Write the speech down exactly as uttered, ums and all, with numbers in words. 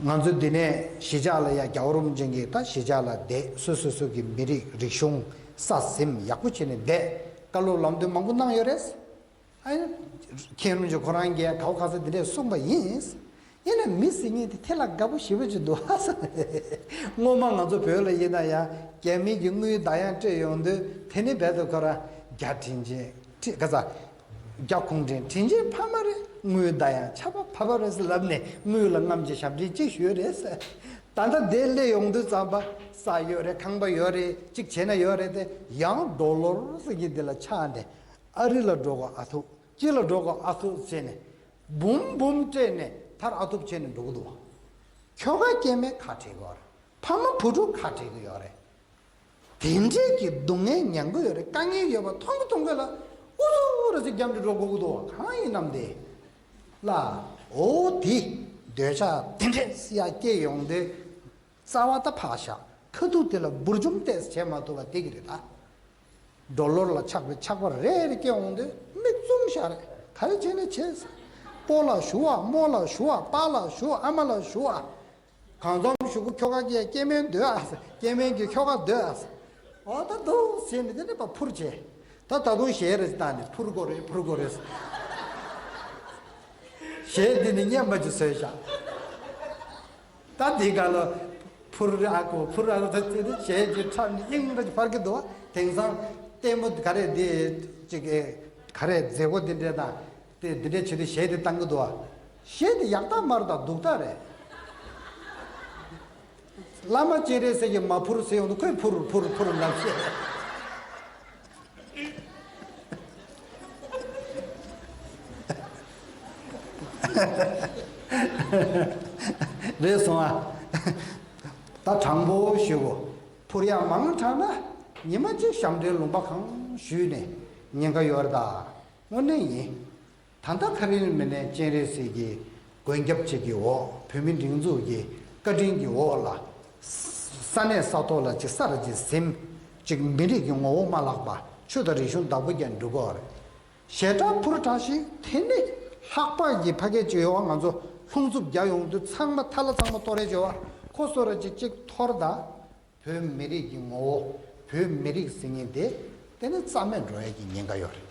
ང་ཚོ་འདི་ནས་གཞིས་ཆགས་ལ་ཡ་རྒྱལ་བ་རིན་པོ་ཆེ་གིས་ད་གཞིས་ཆགས་ལ་བསྡད། སོ་སོ་སོ་གི་མི་རིགས་རིག་གཞུང་ས་ཟིན་ཡག་པོ་བྱས་ནས་བསྡད། བཀའ་སློབ་ལམ་སྟོན་མང་པོ་གནང་ཡོད་རེད། ཨ་ནི་མཁན་རིན་པོ་ཆེ་ཁོ་རང་གིས་ག་བ་ག་ས་འདི་འདྲས་གསུངས་པ་ཡིན། ཡིན་ན་མི་ཟེར་མཁན་དེ་དེ་ལ་དགའ་པོ་ཞེ་པོ་ཅིག་འདུག་ཨ། སྔོན་མ་ང་ཚོ་བོད་ལ་ཡིན་ན་ཡང་རྒྱ་མི་གིས་དངུལ་ཟླ་ཡང་སྤྲད་ཡོང་དུས། དེ་ནི་རྦད་དེ་ཁོ་རང་རྒྱ་དྲིན་ཆེན་ཁྲི་ག་ས། རྒྱ་གུང་ཁྲན་དྲིན་ཆེན་ཕ་མ་རེད། དངུལ་ཟླ་ཡང་ཆར་པ་བབས་པ་རེད་ཟེར་ལབ་ནས་དངུལ་ལ་རྔམ་བརྗིད་ཞབས་འདྲེན་ཅིག་ཞུས་རེད་ཟེར། ད་ལྟ་དེ་སླེབས་ཡོང་དུས་ཙམ་པ་ས་ཡོད་རེད། ཁང་པ་ཡོད་རེད། ཅིག་བྱས་ན་ཡོད་རེད་དེ། ཡང་ཌོ་ལར་ཟེར་གྱི་འདི་ལ་ཆགས་ནས་ཨ་རི་ལ་འགྲོ་དགོས་ཨ་ཐུག་ཅི་ལ་འགྲོ་དགོས་ཨ་ཐུག་བྱས་ནས་འབུམ་འབུམ་སྤྲད་ནས་མཐར་ཨ་ཐུག་བྱས་ནས་འགྲོ་གི་འདུག་བ། ཁྱོ་ག་སྐྱེ་དམན་ཁ་བྲལ་གི་ཡོད་རེད། ཕ་མ་བུ་ཕྲུག་ཁ་བྲལ་གི་ཡོད་རེད། དེ་འདྲས་ཀྱི་སྡུག་བསྔལ་མྱང་གི་ཡོད་རེད། དཀའ་ངལ་ཡོད་པ་མཐོང་གི་མཐོང་གི་ལ་ཨུ་ཚུགས་ར་ཅིག་རྒྱབ་འདྲེ་འགྲོ་དགོས་ཀྱི་འདུག་བ། གང་ཡིན་ནམ་དེ་ལ། འོ་དེ་འདོད་ཆགས་དེ་འདྲས་སི་ཡ་སྐྱེ་ཡོང་དུས། རྩ་བ་ད་ཕག་ཤ་ཁ་ཐུག་དེ་ལ་འབུར་འཇོམས་ཏེ་བྱས་མ་ཐུབ་པ་དེ་གི་རེད་ད། ཌོ་ལར་ལ་ཆགས་པའི་ཆགས་པ་རེ་རེ་སྐྱེ་འོང་དུས་མིག་བཙུམ་བཞག་རེད། ག་རེ་བྱས་ནས་བྱས། སྤོ་ལ་ཞུ་བ། རྨོ་ལ་ཞུ་བ། པཱ་ལ་ཞུ་བ། ཨ་མ་ལ་ཞུ་བ། གང་འཚམ་ཞུ་གི་ཁྱོ་ག་གིས་སྐྱེ་དམན་སྡོད་ཨ། སྐྱེ་དམན་གྱིས་ཁྱོ་ག་སྡོད་ཨ། འོ་ད་འདུག་ཟེར་ནས་དེ་ནས་ཕར་འཕུར་བྱས། ད་ད་དུང་གཞས་རེ་བཏང་ནས་འཕུར་དགོས་རེད། འཕུར་དགོས་རེད། གཞས་འདི་ནི་སྙན་པ་ཅིག་བཟོས་བཞག་ད་འདི་ག་ལ་འཕུར་རེ་ཨ་ཁུ་འཕུར་ཨ་ཁུ། ད་དེ་ནི་གཞས་ཀྱི་འཁྲབ་ནས་དབྱིངས་རེ་འཕར་གྱི་འདུག་དེང་སང་ལྟད་མོ་ག་རེ་འདི་ཅིག་ག་རེ་མཛད་སྒོ་འདི་འདྲས་དང་དེ་འདི་འདྲས་བྱེད་དུས་གཞས་འདི་བཏང་གི་འདུག་གཞས་འདི་ཡག་རྟགས་མ་རེད་ད། སྡུག་རྟགས་རེད། བླ་མ་སྤྱན་རས་གཟིགས་ཀྱིས་མ་འཕུར་ཟེར་ཡོང་དུས་ཁོས་འཕུར་འཕུར་འཕུར་ལབ་བཤད། རེད་སོང་ཨ། ད་དྲང་པོ་ཞུ་གོ། འཕུར་ཡག་མང་དྲགས་ན་ཉི་མ་གཅིག་ཞབས་འདྲེན་ལུང་པ་གང་ཞུས་ནས་ཉེན་ཁ་ཡོད་རེད་ད། དངོས་གནས་ཡིན། ད་ལྟ་ཁ་རིལ་མི་ནས་སྤྱན་རས་གཟིགས་ཀྱི་མགོན་སྐྱབས་གཅིག་གི་འོག་བོད་མི་སྒྲིག་འཛུགས་ཀྱི་བཀའ་དྲིན་གྱི་འོག་ལ། ས་གནས་ས་ཐོག་ལ་ཅིག་ས་ར་ཅིག་ཟིན། ཅིག་མི་རིགས་ཀྱི་ངོ་བོ་མ་བརླག་པ། ཆོས་དང་རིག་གཞུང་བདག་པོ་རྒྱག་འགྲོ་གི་ཡོད་རེད། ཞེ་དྲག་འཕུར་དྲགས་ཤིག་དེ་ནི་ལྷག་པ་གི་ཕ་སྐད་ཅིག་ཡོད་པ། ང་ཚོ་ལྷུང་འཚུབ་རྒྱག་ཡོང་དུས་ཚང་མ་ཐལ་ལ་ཚང་མ་གཏོར་རེ་བྱེད་པ། ཁོ་སོ་ར་ཅིག་ཅིག་འཐོར་ད། བོད་མི་རིགས་ཀྱི་ངོ་བོ། བོད་མི་རིགས་ཟེར་མཁན་དེ་དེ་ནི་རྩ་མེད་འགྲོ་ཡ་གི་ཉེན་ཁ་ཡོད་རེད།